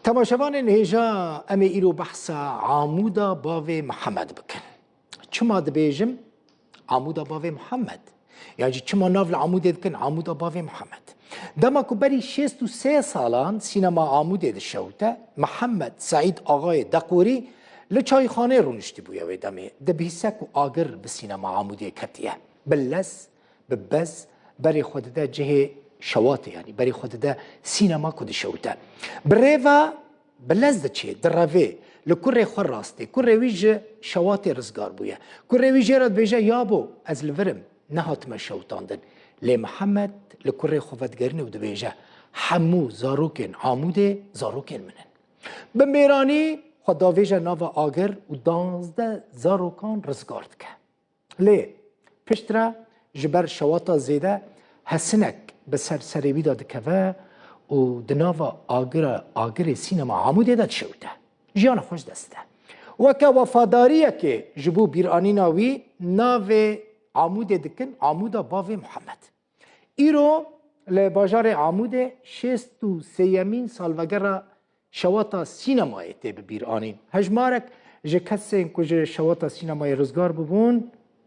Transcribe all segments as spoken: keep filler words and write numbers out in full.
Temaşevanên hêja, em ê îro behsa Amûda Bavê Mihemed bikin. Çima dibêjim Amûda Bavê Mihemed? Yan jî çima nav li Amûdê dikin Amûda Bavê Mihemed? Dema ku berî şêst û sê salan sînema Amûdê dişewite, Mihemed Seîd Axayê Deqûrî li çayxaneyê rûniştî bûye wê demê. Dibihîse ku agir bi sînema Amûdê ketiye. Bi lez, bi bez, berê xwe dide cihê şewatê, yanî berê xwe dide sînema ku dişewite. Bi rê ve bi lez diçê, direvê, li kurê xwe rastê. Kurê wî ji şewatê rizgar bûye. Kurê wî jê re dibêje, Yabo, ez li vir im, nehatime şewitandin. Lê Mihemed li kurê xwe vedigerîne û dibêje, Hemû zarokên Amûdê zarokên min in. Bi mêranî xwe davêje nava agir û danzdeh zarokan rizgar dike. Lê piştre ji ber şewata zêde hesinek bi ser serê wî de dikeve û di nava agira, agirê sînema Amûdê de dişewite. Jiyana xwe ji dest dide. Weke wefadariyekê ji bo bîranîna wî navê Amûdê dikin Amûda Bavê Mihemed. Îro li bajarê Amûdê şêst û sêyemîn salvegera şewata sînemayê tê bi bîr anîn. Hejmarek ji kesên ku ji şewata sînemayê rizgar bûbûn,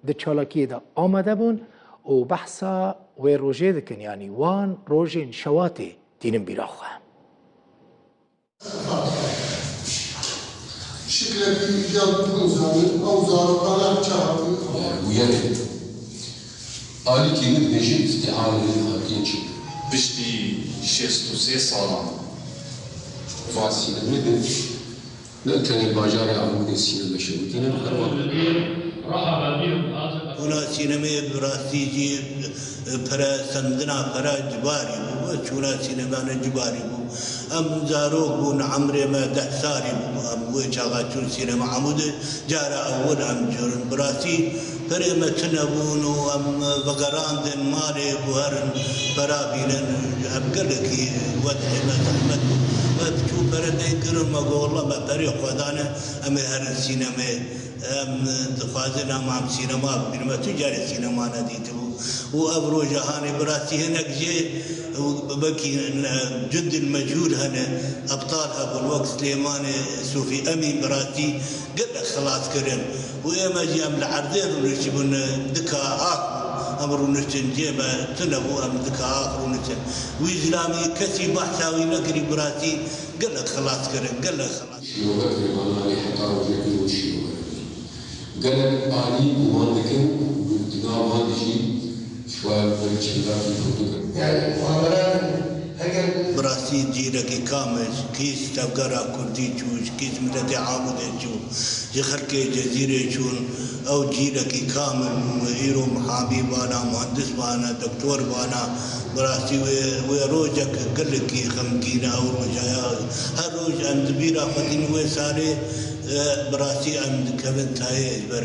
di çalakiyê de amade bûn û behsa wê rojê dikin, yanî wan rojên şewatê tînin bîra xwe. Şiklekî îcad bikin zanîn, ew zarokana çi hatin? Bûyerê alîkî min dibêjin îftîhalê hatiye çêkirin. Piştî şêst û sê salan. Van sînemê de ne tenê bajarê Amûdê sîneme şewitîne, her wext. Çûna sînemê bi rastî jî pere, sendina pere cibarî bû. Çûna sînemane cibarî bû. Em zarok bûn, emrê me deh salî bû. Em wê çaxa çûn sînema Amûdê. Cara ewil em cûrin. Bi rastî perê me tune bûn û em vegerandin malê ku herin pera bînin. Em gelekî wez'ê me zehmet bû. Me çû pere tê kirin, me got, Wela me perê xwe dane, em ê herin sînemê. Em dixwazin em, em sînema bibînin. Me tu carê sînema nedîtibû. Û ev roja hanê bi rastî hinek jê, wekî, e, cundên mecûl hene, ebtal hebûn, wek Silêmanê Sofî Emîn bi rastî gelek xilas kirin. Û ême jî em li erdê rûniştibûn, dika ak bû, em rûniştin cê me tune bû, em dika ak rûniştin. Wî zilamî kesî behsa wî nekirî, bi rastî gelek xilas kirin, gelek xilas. Şîrover Silêmananê heta rojekî roj şîrover e. Gelek alî guman dikin, di nav van de jî şwaya li gorî çendakî pirtûk in. Yani muhaberat heger Bi rastî cîrekî kam e, kî ji tevgera kurdî çû, kî ji miletê Amûdê çû, ji xelkê Cezîrê çûn, ew cîrekî kam in, îro mihamî bana, muhendis bana, doktor bana, bi rastî wê, wê rojek gelekî xemgîn e ew roja ya. Her roj em di bîra xwe tînin wê salê, e, bi rastî em dikevin tayê ji ber.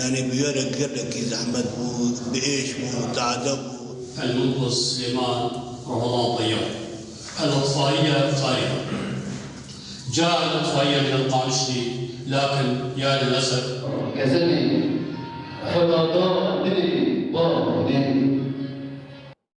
Yani bûyerek gelekî zehmet bû, bi êş bû, tade bû. المنقذ سليمان رمضان طيار. الإطفائية خارجة. جاء الإطفائية من القامشلي، لكن يا للأسف. Gezelê xwe da da dilê